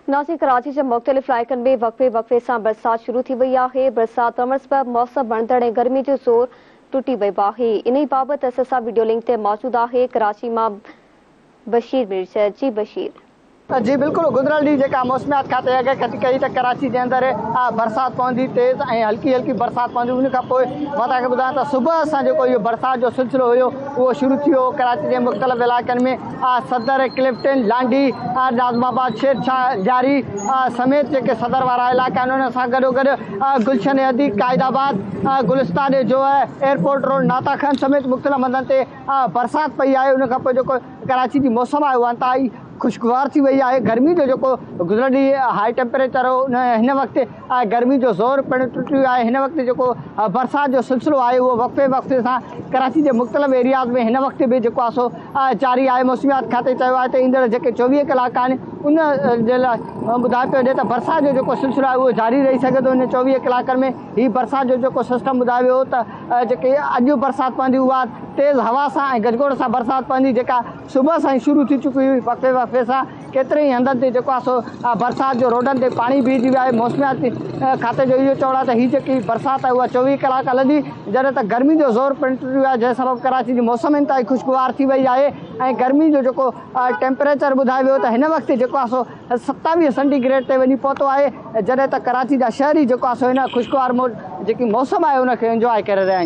नाज़रीन, कराची जे मुख़्तलिफ़ इलाइक़नि में वक़्फ़े वक़्फ़े सां बरसाति शुरू थी वई आहे। बरसाति पवण सबबि मौसम वणंदड़ ऐं गर्मी जो ज़ोर टुटी वियो आहे। इन बाबति असां सां वीडियो लिंक ते मौजूदु आहे कराची मां बशीर मिर्ज़ा। जी बशीर। जी बिल्कुलु, गुज़िरियल ॾींहुं जेका मौसमियात खाते अॻकथी कई त कराची जे अंदरि बरसाति पवंदी, तेज़ ऐं हल्की हल्की बरसाति पवंदी। उन खां पोइ मां तव्हांखे ॿुधायां त सुबुह सां जेको इहो बरसाति जो सिलसिलो हुयो उहो शुरू थी वियो। कराची जे मुख़्तलिफ़ इलाइक़नि में सदर, क्लिफ्टन, लांडी, नाज़िमाबाद, शेरशाह जारी समेत जेके सदर वारा इलाइक़ा आहिनि उन सां गॾोगॾु गुलशन अदी, कायदाबाद, गुलिस्तान जो आहे, एयरपोर्ट रोड, नाता खान समेत मुख़्तलिफ़ हंधनि ते बरसाति पई आहे। उन खां पोइ जेको कराची जी मौसम आहे उहा इंतिहाई ख़ुशगवार थी वई आहे। गर्मी जो जेको गुज़िरियल ॾींहुं हाई टेम्परेचर हो, हिन वक़्तु गर्मी जो ज़ोर पिणु टुटी वियो आहे। हिन वक़्तु जेको बरसाति जो सिलसिलो आहे उहो वक़्फ़े वक़्फ़े सां कराची जे मुख़्तलिफ़ एरियाज़ में हिन वक़्तु बि जेको आहे सो जारी आहे। मौसमियात खाते चयो आहे त ईंदड़ जेके 24 कलाक आहिनि उन जे लाइ ॿुधाए पियो वञे त बरसाति जो जेको सिलसिलो आहे उहो जारी रही सघे थो। हिन 24 कलाकनि में हीउ बरसाति जो जेको सिस्टम ॿुधायो वियो त जेके अॼु बरसाति पवंदी उहा तेज़ हवा सां ऐं गजगोड़ सां बरसाति पवंदी, जेका सुबुह सां ई शुरू थी चुकी हुई। वक़्फ़े वक़्फ़े सां केतिरे ई हंधनि ते जेको आहे सो बरसाति जो रोडनि ते पाणी बीहिजी वियो आहे। मौसमियात खाते जो इहो चवणु आहे त हीअ जेकी बरसाति आहे उहा 24 कलाक हलंदी, जॾहिं त गर्मी जो ज़ोर पिणु टुटी वियो आहे, जंहिं सबबु कराची जी मौसम इंतिहाई ख़ुशगवार थी वई आहे। ऐं गर्मी जो जेको टेम्परेचर ॿुधायो वियो त हिन वक़्तु जेको आहे सो 27 सेंटीग्रेड ते वञी पहुतो आहे, जॾहिं त कराची जा शहरी जेको आहे सो हिन ख़ुशगवार जेकी मौसम आहे उनखे एंजॉय करे रहिया आहिनि।